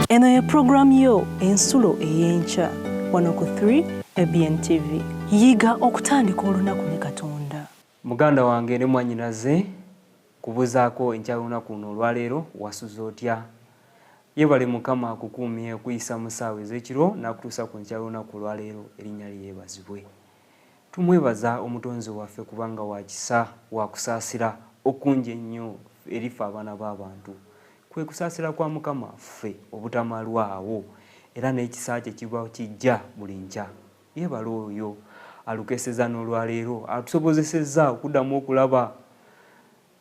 Eno ye pulogulaamu yo Ensulo ey'Enkya wano ku 3 ABN TV. Yiga okutandika olunaku ne Katonda. Muganda wange ne mwanyinaze, nkubuzaako enkya y'olunaku luno olwaleero, wasuze otya? Yebale Mukama akukuumye okuyisa mu ssaawa ez'ekiro n'akutuusa ku nkya y'olunaku olwaleero, erinnya lye yeebazibwe. Tumwebaza Omutonzi waffe kubanga wa kisa, wa kusaasira okungi ennyo eri ffe abaana b'abantu. Kwe kusaasira kwa Mukama ffe obutamalwaawo, era n'ekisa kye kiba kijja buli nkya. Yeebale oyo alukeesezza n'olwaleero, atusobozesezza okuddamu okulaba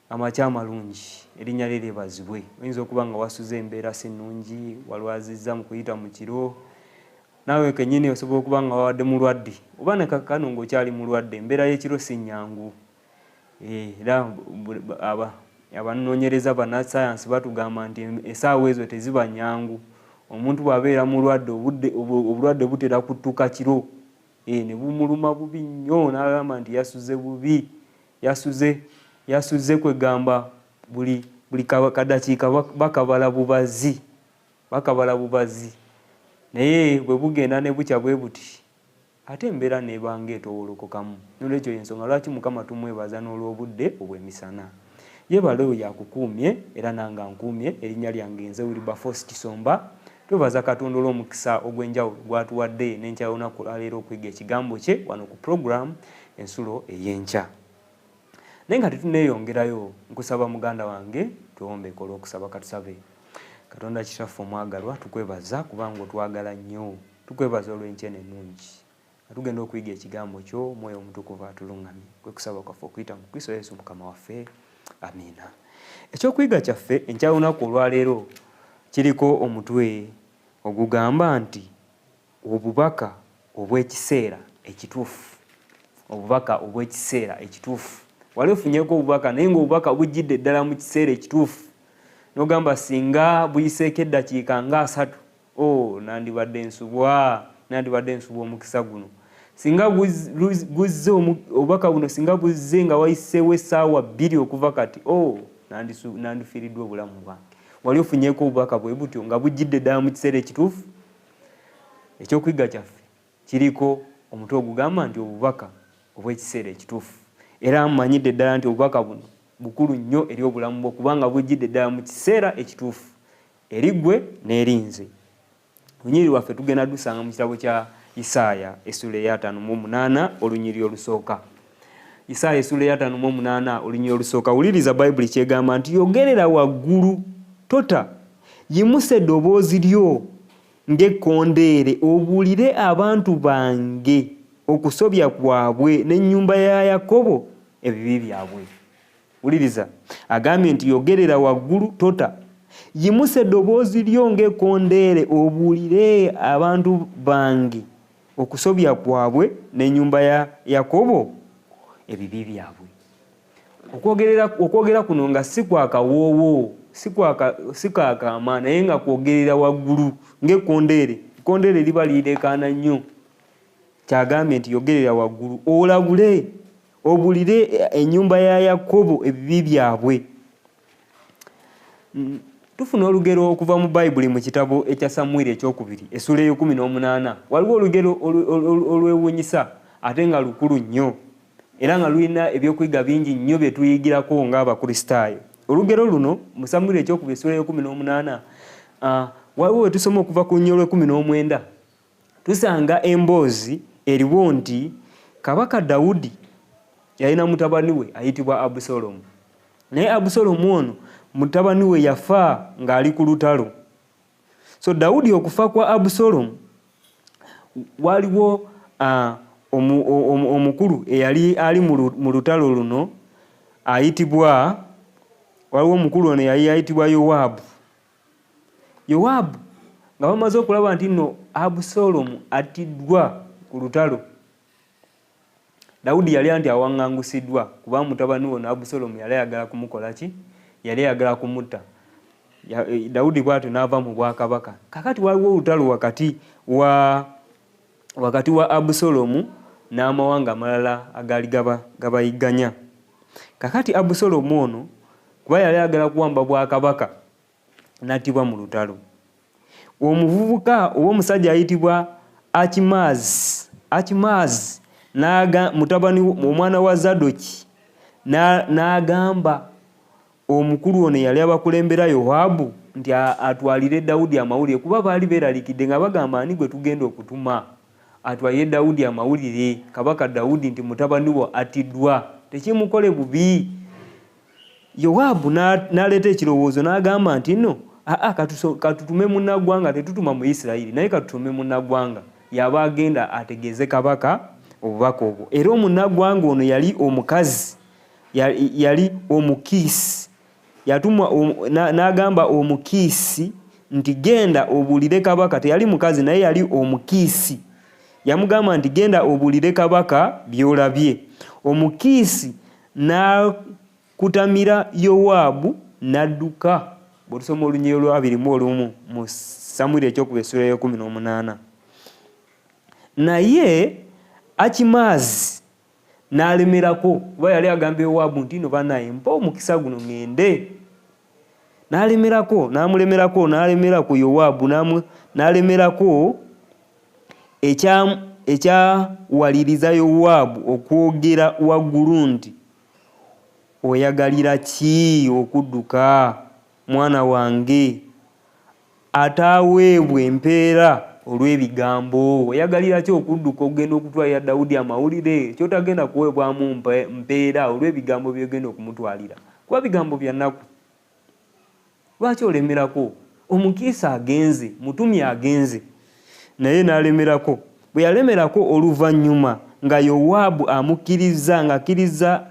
amakya amalungi. Erinnya lye lyebazibwe. Oyinza okuba nga wasuze embeera si nnungi, walwazizza mu kuyita mu kiro, Naawe kennyini osobola okuba nga wabadde mulwadde oba ne kaakano ng'okyali mulwadde. Embeera y'ekiro si nnyangu. Eh, era abanoonyereza bannasayansi batugamba nti essaawa ezo teziba nnyangu. Omuntu bw'abeera mulwadde obudde obulwadde butera kuttuka kiro eh, ne bumuluma bubi nnyo n'agamba nti yasuze bubi, yasuze yasuze kwegamba buli buli kadakiika bakabala bubazi. Bakabala bubazi naye bwe bugenda ne bukya bwe buti ate embeera n'eba ng'etowolokokamu. Noolwekyo y'ensonga lwaki Mukama tumwebaza n'olw'obudde obw'emisana. Yeebale oyo akukuumye era nange ankuumye. Erinnya lyange nze Wilberforce Kisomba. Twebaza Katonda olw'omukisa ogw'enjawulo gw'atuwadde n'enkya y'olunaku olwaleero okuyiga ekigambo kye wano ku program Ensulo ey'Enkya. Naye nga tetuneeyongerayo, nkusaba muganda wange twewombeeke olw'okusaba. Katusabe. Katonda Kitaffe omwagalwa, tukwebaza kubanga otwagala nnyo. Tukwebaza olw'enkya eno ennungi. Nga tugenda okuyiga Ekigambo Kyo, Omwoyo Omutukuvu atuluŋŋamye. Kwe kusaba kwaffe okuyita mu Kristo Yesu Mukama waffe. Amiina. Eky'okuyiga kyaffe enkya y'olunaku olwaleero kiriko omutwe ogugamba nti Obubaka obw'ekiseera ekituufu. Obubaka obw'ekiseera ekituufu. Wali ofunyeeko obubaka naye ng'obubaka bujjidde ddala mu kiseera ekituufu n'ogamba singa buyiseeko eddakiika nga asatu, oh, nandibadde nsubwa, nandibadde nsubwa omukisa guno. Singa guzze obubaka buno singa buzze nga wayiseewo essaawa bbiri okuva kati, oh, nandifiiriddwa obulamu bwange. Wali ofunyeeko obubaka bwe butyo nga bujjidde ddala mu kiseera ekituufu? Ekyokuyiga kyaffe kiriko omutwe ogugamba nti obubaka obw'ekiseera ekituufu. Era mmanyidde ddala nti obubaka buno bukulu nnyo eri obulamu bwo kubanga bujjidde ddala mu kiseera ekituufu eri ggwe n'eri nze. Olunyiriri lwaffe tugenda dusanga mu kitabo kya Isaaya essuula ey'ataano mu omunaana olunyiriri olusooka. Isaaya essuula ey'ataano mu omunaana olunyiriri olusooka. Wuliriza Bayibuli ky'egamba nti yogerera waggulu, tota, yimusa eddoboozi lyo ng'ekkondeere obuulire abantu bange okusobya kwabwe n'ennyumba ya Yakobo ebibi byabwe. Wuliriza, agambye nti yogerera waggulu, tota, yimusa eddoboozi lyo ng'ekkondeere obuulire abantu bange okusobya kwabwe n'ennyumba ya Yakobo ebibi byabwe. Okwogerera, okwogera kuno nga si kwa kawoowo, si kwa si ka kaama, naye nga kwogerera waggulu ng'ekkondeere. Ekkondeere liba lireekaana nnyo. Ky'agambye nti yogerera waggulu olabule, obulire ennyumba ya Yakobo ebibi byabwe. Tufuna olugero okuva mu Bayibuli mu kitabo ekya Samwiri ekyokubiri essuula ey'ekumi n'omunaana. Waliwo olugero olwewuunyisa ate nga lukulu nnyo era nga lulina ebyokuyiga bingi nnyo bye tuyigirako ng'Abakristaayo. Olugero luno mu Samwiri ekyokubiri essuula ey'ekumi n'omunaana waliwo we tusoma okuva ku luny olw'ekumi n'omwenda tusanga emboozi eriwo nti Kabaka Dawudi yalina mutabani we ayitibwa Abusolomu. Naye Abusolomu ono mutabani we yafa ng'ali ku lutalo. So Dawudi okufa kwa Abusolomu waliwo omukulu eyali ali mu lutalo luno ayitibwa, waliwo omukulu ono yali ayitibwa Yowaabu. Yowaabu nga bamaze okulaba nti nno Abusolomu attiddwa ku lutalo, Dawudi yali anti awaŋŋangusiddwa kuba mutabani we ono Abusolomu yali ayagala kumukola ki? Yali ayagala kumutta. Eh, Dawudi bw'atyo n'ava mu bwakabaka. Kaakati waliwo olutalo wakati wa wakati wa Abusolomu n'amawanga amalala agaali gabayigganya. Kaakati Abusolomu ono kuba yali ayagala kuwamba bwakabaka n'attibwa mu lutalo. Omuvubuka oba omusajja ayitibwa Akimaazi, Akimaazi n'aga, mutabani, omwana wa Zadoki, n'agamba omukulu ono eyali abakulembera Yowabu nti atwalire Dawudi amawulire, kuba baali beeraliikidde nga bagamba, ani gwe tugenda okutuma atwalire Dawudi amawulire, kabaka Dawudi, nti mutabani wo attiddwa, tekimukole bubi. Yowaabu n'aleeta ekirowoozo n'agamba nti nno aa katutume munnaggwanga, tetutuma mu Isirayiri, naye katutume munnaggwanga y'aba agenda ategeeze kabaka obubaka obwo. Era omunnaggwanga ono yali omukazi, yali Omukiisi. Yatumwa n'agamba Omukiisi nti genda obuulire kabaka. Teyali mukazi, naye yali Omukiisi. Yamugamba nti genda obuulire kabaka by'olabye. Omukiisi n'akutamira Yowaabu n'adduka. Bw'otusoma olunyiriri olwabiri mu olumu mu Samwiri ekyokubiri essuula y'ekumi n'omunaana. Naye Akimaazi n'alemerako, kuba yali agamba Yowaabu nti no banaye mpa omukisa guno ŋŋende. N'alemerako, n'amulemerako, n'alemera ku Yowaabu, n'alemerako ekyawaliriza Yowaabu okwogera waggulu nti, Oyagalira ki okudduka, mwana wange, ataaweebwe mpeera olw'ebigambo? Oyagalira ki okudduka okugenda okutwalira Dawudi amawulire, ky'otagenda kuweebwamu mpeera olw'ebigambo by'ogenda okumutwalira? Kuba bigambo bya nnaku. Lwaki olemerako? Omukiise agenze, mutumye agenze, naye n'alemerako. Bwe yalemerako oluvannyuma nga Yowaabu amukkirizza, ng'akkirizza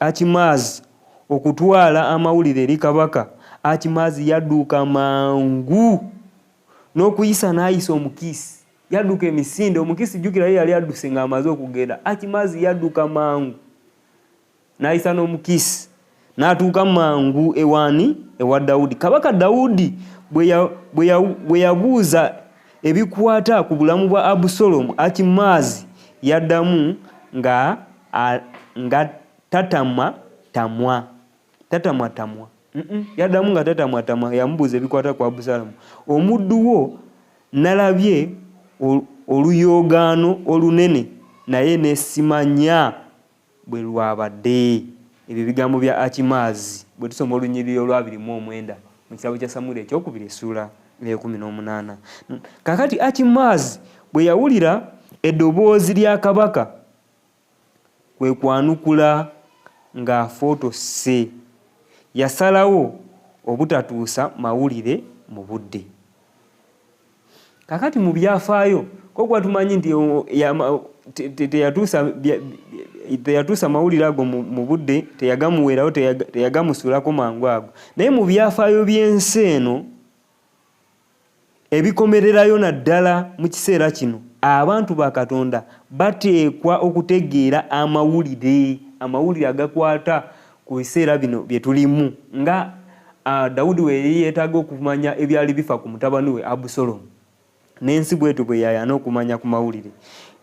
Akimaazi okutwala amawulire eri kabaka, Akimaazi yadduka mangu n'okuyisa n'ayisa Omukiisi. Yadduka emisinde. Omukiisi jjukira ye yali adduse ng'amaze okugenda. Akimaazi yadduka mangu n'ayisa n'Omukiisi n'atuuka mangu ewaani? Ewa Dawudi. Kabaka Dawudi bwe yabuuza ebikwata ku bulamu bwa Abusolomu, Akimaazi yaddamu nga nga tatamwa tamwa. Tatamwa tamwa. Yaddamu nga tatamwa tamwa, yamubuuza ebikwata ku Abusalomu. Omuddu wo nalabye oluyoogaano olunene naye ne simanya bwe lwabadde. Ebyo bigambo bya Akimaazi bwe tusoma olunyiriri olwabiri mu omwenda mu kitabo kya Samwiri ekyokubiri essuula ey'ekumi n'omunaana. Kaakati Akimaazi bwe yawulira eddoboozi lya kabaka, kwe kwanukula ng'afootose. Yasalawo obutatuusa mawulire mu budde. Kakati mu byafaayo ko kuba tumanyi nti teyatuusa mawulire ago mu budde, teyagamuweerawo, teyagamusuulako mangu ago. Naye mu byafaayo by'ensi eno ebikomererayo naddala mu kiseera kino, abantu ba Katonda bateekwa okutegeera amawulire, amawulire agakwata ku biseera bino bye tulimu, nga Dawudi bwe yali yeetaaga okumanya ebyali bifa ku mutabani we Abusolomu, n'ensi bw'etyo bwe yaayaana okumanya ku mawulire.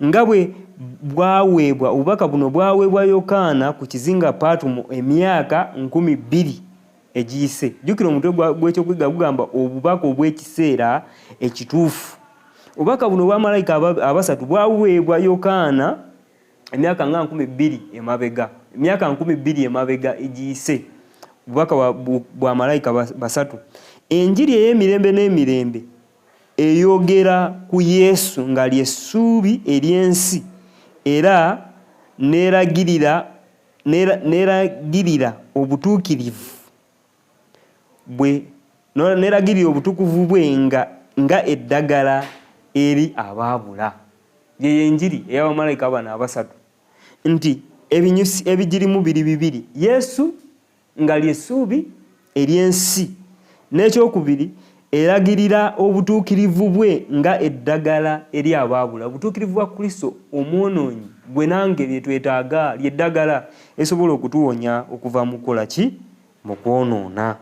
Nga bwe bwaweebwa, obubaka buno bwaweebwa Yokaana ku kizinga Patumo emyaka 2000 egiyise. Jjukira omutwe gw'ekyokuyiga gugamba obubaka obw'ekiseera ekituufu. Obubaka buno obwa malayika abasatu bwaweebwa Yokaana emyaka nga 2000 emabega, emyaka 2000 emabega egiyise. Obubaka bwa malayika basatu. Enjiri ey'emirembe n'emirembe eyogera ku Yesu nga ly'essuubi ery'ensi era n'eragirira obutuukirivu bwe, n'eragirira obutukuvu bwe nga, nga eddagala eri abaabula. Yeyo enjiri eya bamalayika bano abasatu, nti ebinyusi ebigirimu biri bibiri, Yesu nga lye ssuubi ery'ensi, n'ekyokubiri, eragirira obutuukirivu bwe nga eddagala eri abaabula. Obutuukirivu bwa Kristo omwonoonyi, ggwe nange lye twetaaga, lye ddagala erisobola okutuwonya okuva mu kukola ki? Mu kwonoona.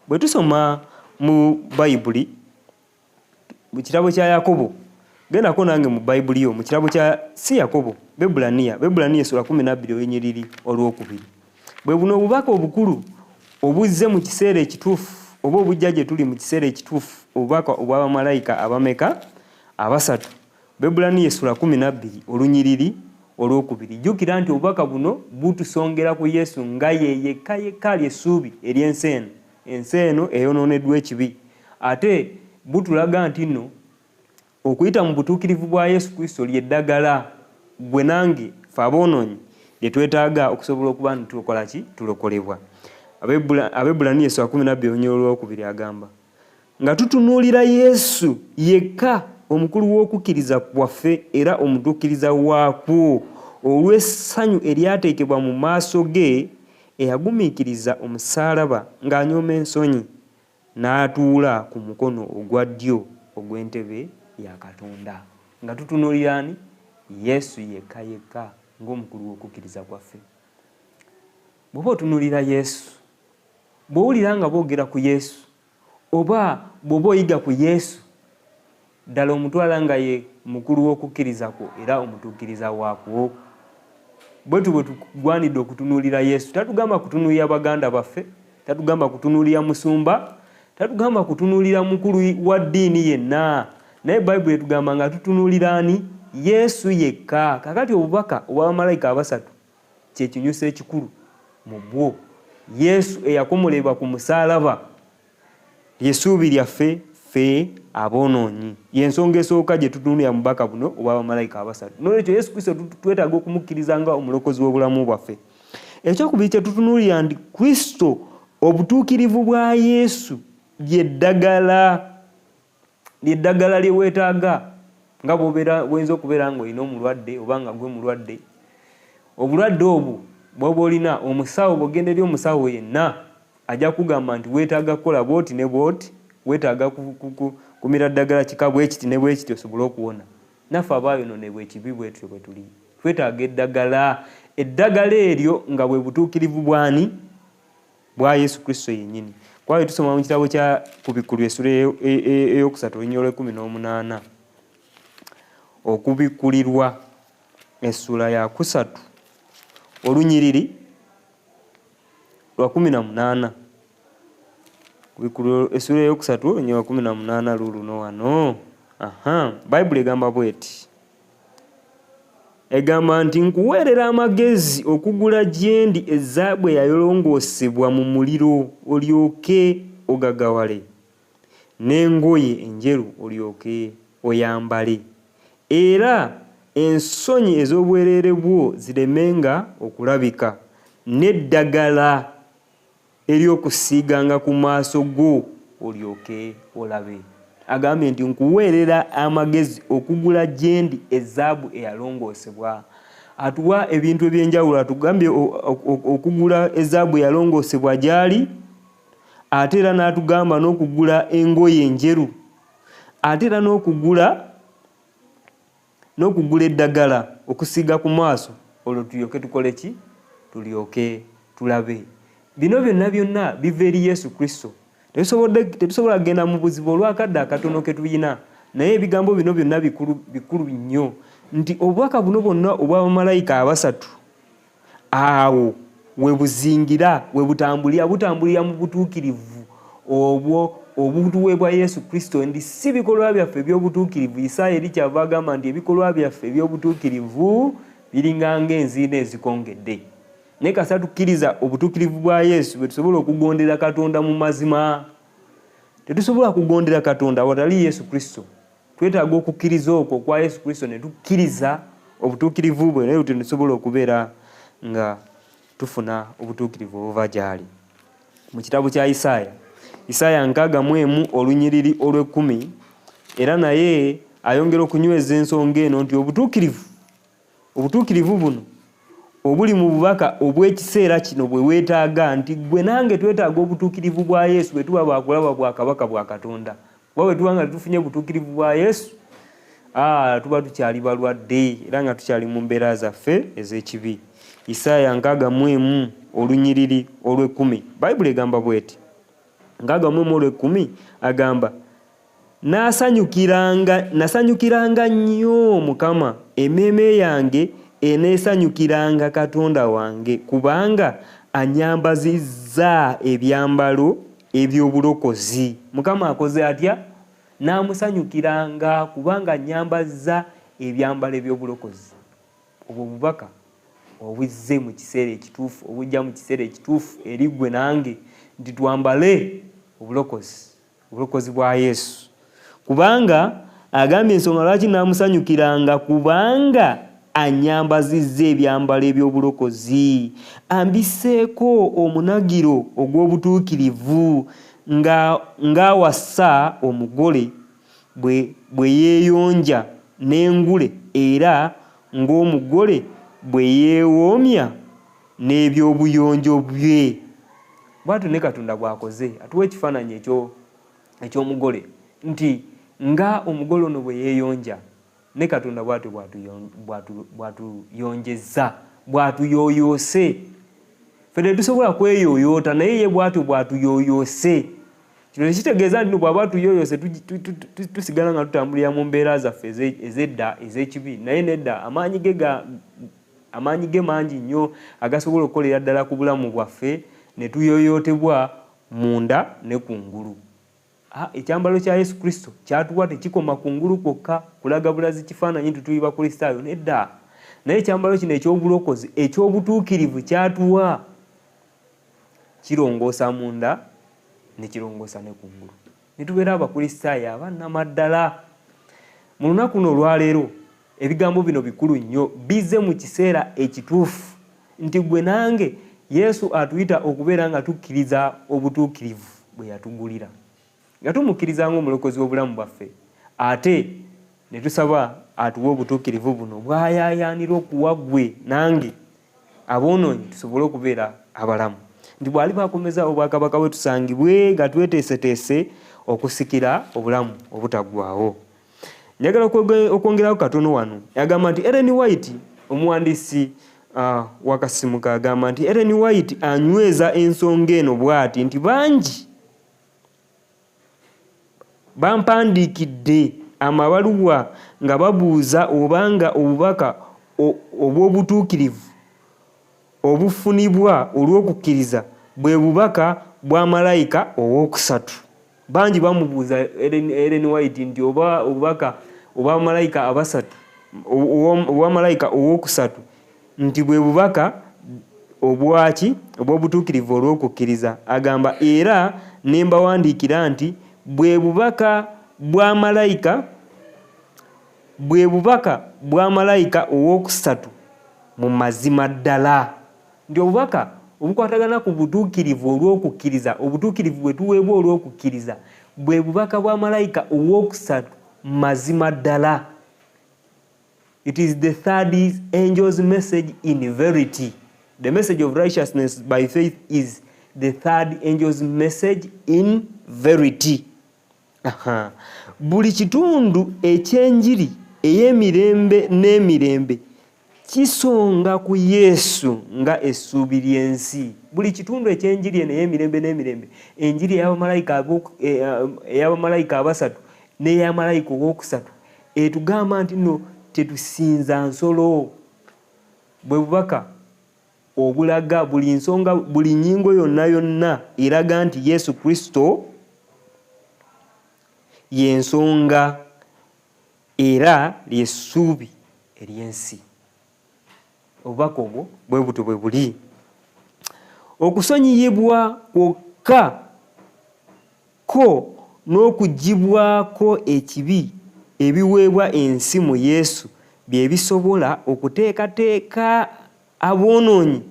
Bwe tusoma mu Bayibuli, mu kitabo kya Yakobo, gendako nange mu Bayibuli yo, mu kitabo kya, si Yakobo, Bebbulaniya, Bebbulaniya essula 12 olunyiriri olwokubiri. Bwe buno obubaka obukulu obuzze mu kiseera ekituufu. oba obujja gye tuli mu kiseera ekituufu, obubaka obwa bamalayika abameka? Abasatu. Abaebbulaniya essula 12 olunyiriri olwokubiri. Jjukira nti obubaka buno butusongera ku Yesu nga ye yekka yekka ali essuubi ery'ensi eno, ensi eno eyonooneddwa ekibi. Ate butulaga nti nno okuyita mu butuukirivu bwa Yesu Kristo ly'eddagala ggwe nange ffe aboonoonyi lye twetaaga okusobola okuba nti tulokola ki? Tulokolebwa. Abaebbulaniya essula 12 olunyiriri olwokubiri agamba, nga tutunuulira Yesu yekka omukulu w'okukkiriza kwaffe era omutuukiriza waakwo, olw'essanyu eryateekebwa mu maaso ge, eyagumiikiriza omusaalaba ng'anyooma ensonyi, n'atuula ku mukono ogwa ddyo ogw'entebe ya Katonda. Nga tutunuulira ani? Yesu yekka yekka ng'omukulu w'okukkiriza kwaffe. Bw'oba otunuulira Yesu, bw'owulira nga boogera ku Yesu, oba bw'oba oyiga ku Yesu, ddala omutwala nga ye mukulu w'okukkiriza kwo era omutuukiriza waakwo? Bwetu bwe tugwanidde okutunuulira Yesu. Tatugamba kutunuulira baganda baffe, tatugamba kutunuulira musumba, tatugamba kutunuulira mukulu wa ddiini yenna, naye Bayibuli etugamba nga tutunuulira ani? Yesu yekka. Kaakati obubaka obwa bamalayika abasatu kye kinyusi ekikulu mu bwo. Yesu eyakomolebwa ku musaalaba lye ssuubi lyaffe ffe aboonoonyi. Y'ensonga esooka gye tutunuulira mu bubaka buno obwa bamalayika abasatu. N'olwekyo Yesu Kristo twetaaga okumukkiriza nga omulokozi w'obulamu bwaffe. Ekyokubiri kye tutunuulira nti Kristo, obutuukirivu bwa Yesu lye ddagala lye weetaaga nga bw'obeera bw'oyinza okubeera ng'olina omulwadde oba nga gwe mulwadde. Obulwadde obwo bw'oba olina, omusawo bw'ogenda eri omusawo yenna ajja kukugamba nti weetaaga kukola bw'oti ne bw'oti, weetaaga kumira ddagala kika bwe kiti ne bwe kiti osobole okuwona. Naffe abaayonoonebwa ekibi bwe tutyo bwe tuli. Twetaaga eddagala. Eddagala eryo nga bwe butuukirivu bw'ani? Bwa Yesu Kristo yennyini. Kuba bwe tusoma mu kitabo kya Kubikkulirwa essula ey'okusatu olunyiriri olw'ekkumi n'omunaana. Okubikkulirwa essula ya kusatu olunyiriri lwa 18. Kubikkulirwa essula ey'okusatu olunyiriri lwa 18 luuluno wano. Aha, Bayibuli egamba bw'eti. Egamba nti, Nkuweerera amagezi okugula gye ndi ezaabu eyalongoosebwa mu muliro olyoke ogagawale, n'engoye enjeru olyoke oyambale, era ensonyi ez'obwereere bwo ziremenga okulabika, n'eddagala ery'okusiiganga ku maaso go olyoke olabe. Agambye nti, Nkuweerera amagezi okugula gye ndi ezaabu eyalongoosebwa. Atuwa ebintu eby'enjawulo, atugambye okugula ezaabu eyalongoosebwa gy'ali, ate era n'atugamba n'okugula engoye enjeru, ate era n'okugula n'okugula eddagala okusiiga ku maaso olwo tulyoke tukole ki? Tulyoke tulabe. Bino byonna byonna biva eri Yesu Kristo. Tetusobola kugenda mu buzibu olw'akadde akatono ke tulina, naye ebigambo bino byonna bikulu, bikulu nnyo nti obubaka buno bwonna obwa bamalayika abasatu Awo we buzingira, we butambulira, butambulira mu butuukirivu obwo obutuweebwa Yesu Kristo, nti si bikolwa byaffe eby'obutuukirivu. Isaaya eri kyava agamba nti ebikolwa byaffe eby'obutuukirivu biringa ng'enziina ezikongedde. Naye kasita tukkiriza obutuukirivu bwa Yesu, bwe tusobola okugondera Katonda mu mazima. Tetusobola kugondera Katonda awatali Yesu Kristo. Twetaaga okukkiriza okwo okwa Yesu Kristo ne tukkiriza obutuukirivu bwe naye tusobola okubeera nga tufuna obutuukirivu obuva gy'ali. Mu kitabo kya Isaaya, Isaaya 61 olunyiriri olw'ekkumi, era naye ayongera okunyweza ensonga eno nti obutuukirivu Obutuukirivu buno obuli mu bubaka obw'ekiseera kino bwe weetaaga nti ggwe nange twetaaga obutuukirivu bwa Yesu bwe tuba baakulaba bwakabaka bwa Katonda. Kuba bwe tuba nga tetufunye butuukirivu bwa Yesu, tuba tukyali balwadde era nga tukyali mu mbeera zaffe ez'ekibi. Isaaya 61 olunyiriri olw'ekkumi, Bayibuli egamba bw'eti, 61 olw'ekkumi agamba, Naasanyukiranga, nasanyukiranga nnyo Mukama, emmeeme yange eneesanyukiranga Katonda wange, kubanga annyambazizza ebyambalo eby'obulokozi. Mukama akoze atya? Naamusanyukiranga kubanga annyambazza ebyambalo eby'obulokozi. Obwo bubaka obuzze mu kiseera ekituufu, obujja mu kiseera ekituufu eri ggwe nange, nti twambale obulokozi, obulokozi bwa Yesu. Kubanga agambye ensonga lwaki naamusanyukiranga, kubanga annyambazizza ebyambalo eby'obulokozi, ambisseeko omunagiro ogw'obutuukirivu, ng'awasa omugole bwe yeeyonja n'engule, era ng'omugole bwe yeewoomya n'ebyobuyonjo bye. Bw'atyo ne Katonda bw'akoze, atuwa ekifaananyi eky'omugole, nti nga omugole ono bwe yeeyonja, ne Katonda bw'atyo bw'atuyonjezza, bw'atuyooyoose. Ffe tetusobola kweyooyoota, naye ye bw'atyo bw'atuyooyoose. Kino tekitegeeza nti bw'aba atuyooyoose tusigala nga tutambulira mu mbeera zaffe ez'edda ez'ekibi, naye nedda, amaanyi ge mangi nnyo agasobola okukolera ddala ku bulamu bwaffe ne tuyooyootebwa munda ne kungulu. Ekyambalo kya Yesu Kristo kyatuwa tekikoma kungulu kwokka kulaga bulazi kifaananyi nti tuli Bakristaayo, nedda. Naye ekyambalo kino eky'obulokozi, eky'obutuukirivu kyatuwa kirongoosa munda ne kirongoosa ne kungulu, ne tubeera Abakristaayo abannamaddala. Mu lunaku luno olwaleero ebigambo bino bikulu nnyo, bizze mu kiseera ekituufu nti ggwe nange Yesu atuyita okubeera nga tukkiriza obutuukirivu bwe yatugulira, nga tumukkiriza ng'omulokozi w'obulamu bwaffe, ate ne tusaba atuwe obutuukirivu buno bw'ayaayaanira okuwa ggwe nange aboonoonyi tusobole okubeera abalamu, nti bw'aliba akomeza obwakabaka bwe tusangibwe nga tweteeseteese okusikira obulamu obutaggwaawo. Njagala okwongerako katono wano. Agamba nti Ellen White, omuwandiisi wakasimuka, agamba nti Ellen White anyweza ensonga eno bw'ati nti bangi bampandiikidde amabaluwa nga babuuza obanga obubaka obw'obutuukirivu obufunibwa olw'okukkiriza bwe bubaka bwa malayika owookusatu. Bangi bamubuuza Ellen White nti oba obubaka obwa malayika abasatu, obwa malayika owookusatu nti bwe bubaka obwaki obw'obutuukirivu olw'okukkiriza. Agamba era ne mbawandiikira nti bwe bubaka bwa malayika, bwe bubaka bwa malayika owookusatu mu mazima ddala. Nti obubaka obukwatagana ku butuukirivu olw'okukkiriza, obutuukirivu bwe tuweebwa olw'okukkiriza, bwe bubaka bwa malayika owookusatu mazima ddala. It is the third angel's message in verity. The message of righteousness by faith is the third angel's message in verity. Aha. Buli kitundu eky'enjiri ey'emirembe n'emirembe kisonga ku Yesu nga essuubi ly'ensi. Buli kitundu eky'enjiri eno ey'emirembe n'emirembe, enjiri ey'abamalayika abasatu n'eya malayika owookusatu, etugamba nti nno tetusinza nsolo. Bwe bubaka obulaga buli nsonga, buli nnyingo yonna yonna eraga nti Yesu Kristo y'ensonga era ly'essuubi ery'ensi. Obubaka obwo bwe butyo bwe buli. Okusonyiyibwa kwokka ko n'okuggyibwako ekibi ebiweebwa ensi mu Yesu bye bisobola okuteekateeka aboonoonyi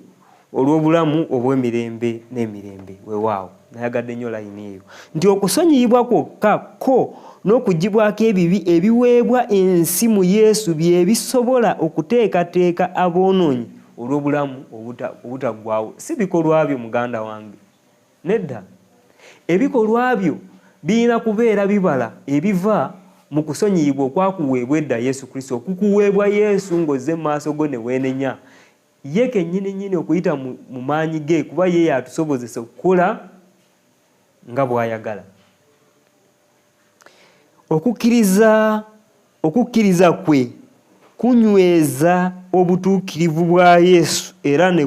olw'obulamu obw'emirembe n'emirembe. Weewaawo, nayagadde nnyo layini eyo nti okusonyiyibwa kwokka ko n'okuggyibwako ebibi ebiweebwa ensi mu Yesu bye bisobola okuteekateeka aboonoonyi olw'obulamu obutaggwaawo. Si bikolwa byo, muganda wange. Nedda. Ebikolwa byo birina kubeera bibala ebiva mu kusonyiyibwa okwakuweebwa edda Yesu Kristo, okukuweebwa Yesu ng'ozze mu maaso go ne weenenya. Ye kennyini nnyini okuyita mu maanyi ge, kuba ye y'atusobozesa okukola nga bw'ayagala. Okukkiriza okukkiriza kwe kunyweza obutuukirivu bwa Yesu era ne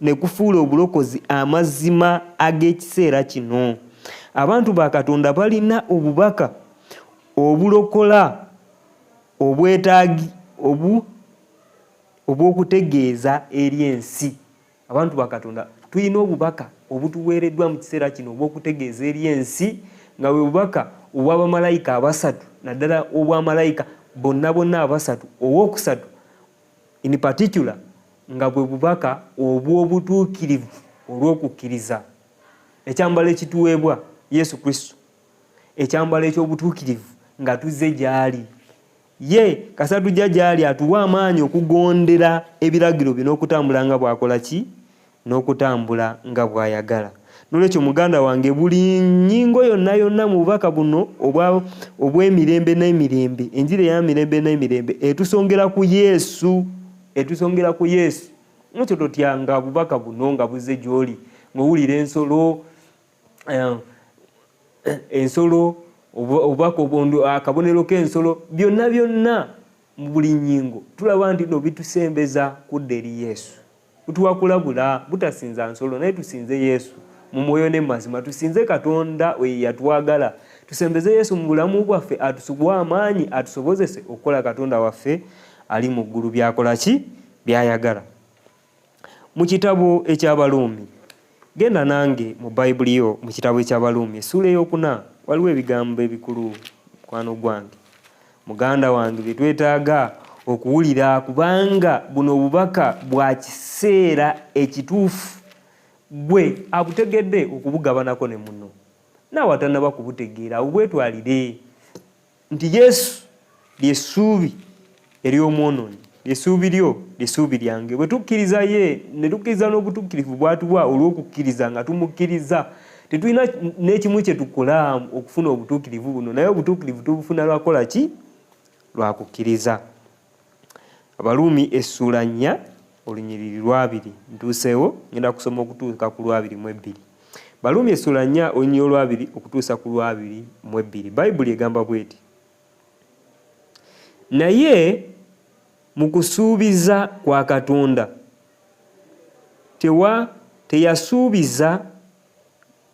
ne kufuula obulokozi amazima ag'ekiseera kino. Abantu ba Katonda balina obubaka obulokola obwetaagi obu obw'okutegeeza eri ensi. Abantu ba Katonda tulina obubaka obutuweereddwa mu kiseera kino obw'okutegeeza eri ensi, nga bwe bubaka obwa bamalayika abasatu, naddala obwa malayika bonna bonna abasatu, ow'okusatu in particular nga bwe bubaka obw'obutuukirivu olw'okukkiriza. Ekyambalo ekituweebwa Yesu Kristo, ekyambalo eky'obutuukirivu nga tuzze gy'ali. Ye kasita tujja gy'ali atuwa amaanyi okugondera ebiragiro bye n'okutambula nga bw'akola ki? N'okutambula nga bw'ayagala. N'olwekyo muganda wange buli nnyingo yonna yonna mu bubaka buno obwa obw'emirembe n'emirembe, enjiri ey'amirembe n'emirembe etusongera ku Yesu, etusongera ku Yesu. N'olwekyo totyanga bubaka buno nga buzze gy'oli, ng'owulira ensolo, ensolo obubaka akabonero k'ensolo byonna byonna mu buli nnyingo tulaba nti no bitusembeza kudda eri Yesu. Butuwa kulabula butasinza nsolo naye tusinze Yesu mu mwoyo ne mazima, tusinze Katonda oyo eyatwagala, tusembeze Yesu mu bulamu bwaffe atusuwe amaanyi atusobozese okukola Katonda waffe ali mu ggulu by'akola ki? By'ayagala. Mu kitabo eky'Abaruumi, genda nange mu Bayibuli yo mu kitabo eky'Abaruumi essuula ey'okuna, waliwo ebigambo ebikulu mukwano gwange, muganda wange bye twetaaga okuwulira kubanga buno obubaka bwa kiseera ekituufu ggwe abutegedde okubugabanako ne munno. Naawe atannaba kubutegeera obwetwalire. Nti Yesu lye ssuubi ery'omwonoonyi, lye ssuubi lyo, lye ssuubi lyange. Bwe tukkiriza ye, ne tukkiriza n'obutuukirivu bw'atuwa olw'okukkiriza nga tumukkiriza, tetulina n'ekimu kye tukola okufuna obutuukirivu buno, naye obutuukirivu tubufuna lwa kukola ki? Lwa kukkiriza. Abaruumi essuula nnya olunyiriri lwabiri ntuuseewo, ngenda kusoma okutuuka ku lwabiri mu ebbiri. Baruumi essuula nnya olunyiriri olwabiri okutuusa ku lwabiri mu ebbiri. Bayibuli egamba bw'eti, Naye mu kusuubiza kwa Katonda tewa teyasuubiza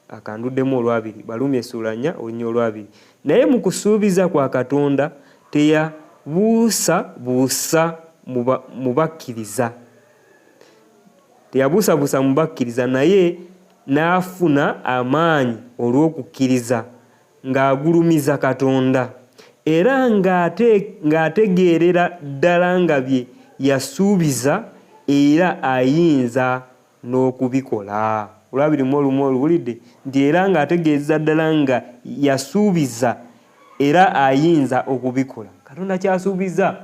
Akanduddemu olwabiri, Baruumi essuula nnya oluny olwabiri. Naye mu kusuubiza kwa Katonda teyabuusabuusa mu bakkiriza. Teyabuusabuusa mu bakkiriza, naye n'afuna amaanyi olw'okukkiriza, ng'agulumiza Katonda, era ng'ategeerera ddala nga bye yasuubiza era ayinza n'okubikola. Olwabiri mu olumu oluwulidde nti era ng'ategeeza ddala nga yasuubiza era ayinza okubikola. Katonda ky'asuubiza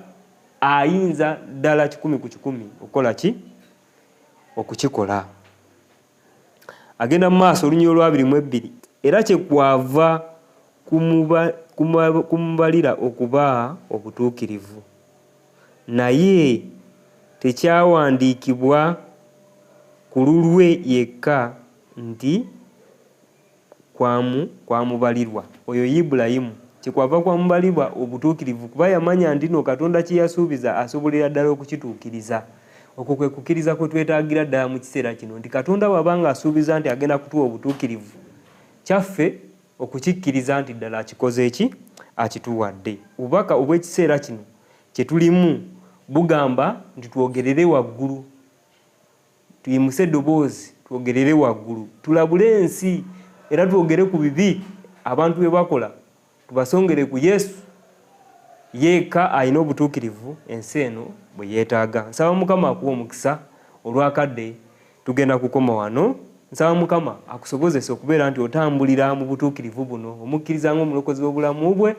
ayinza ddala 100% okukola ki? Okukikola. Agenda mu maaso olunyiriri olwabiri mu ebbiri, era kye kwava kumubalira okuba obutuukirivu. Naye tekyawandiikibwa ku lulwe yekka nti kwamubalirwa. Oyo Ibulayimu, kyekwava kwamubalirwa obutuukirivu, kuba yamanya nti no Katonda kye yasuubiza asobolera ddala okukituukiriza. Okwo kwe kukkiriza kwe twetaagira ddala mu kiseera kino, nti Katonda bw'aba nga asuubiza nti agenda kutuwa obutuukirivu, kyaffe okukikkiriza nti ddala akikoze ki? Akituwadde. Obubaka obw'ekiseera kino kye tulimu bugamba nti twogerere waggulu, tuyimuse eddoboozi twogerere waggulu, tulabule ensi era twogere ku bibi abantu bye bakola, tubasongere ku Yesu yekka alina obutuukirivu ensi eno bwe yeetaaga. Nsaba Mukama akuwe omukisa olw'akadde Tugenda kukoma wano. Nsaba Mukama akusobozese okubeera nti otambulira mu butuukirivu buno, omukkiriza ng'Omulokozi w'obulamu bwe,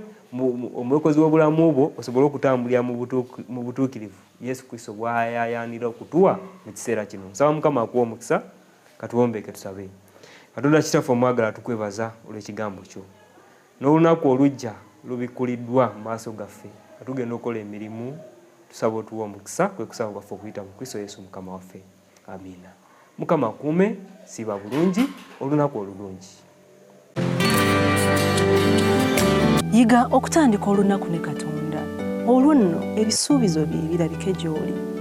Omulokozi w'obulamu bwo, osobole okutambulira mu butuukirivu Yesu Kristo bw'ayaayaanira okutuwa mu kiseera kino. Nsaba Mukama akuwe omukisa. Katuwombeeke tusabe. Katonda Kitaffe omwagalwa, tukwebaza olw'Ekigambo kyo. N'olunaku oluggya lubikkuliddwa mu maaso gaffe nga tugenda okukola emirimu. Tusaba otuwe omukisa, kwe kusaba kwaffe okuyita mu Kristo Yesu Mukama waffe. Amiina. Mukama akuume, siiba bulungi, olunaku olulungi. Yiga okutandika olunaku ne Katonda, olwo nno ebisuubizo bye birabike gy'oli.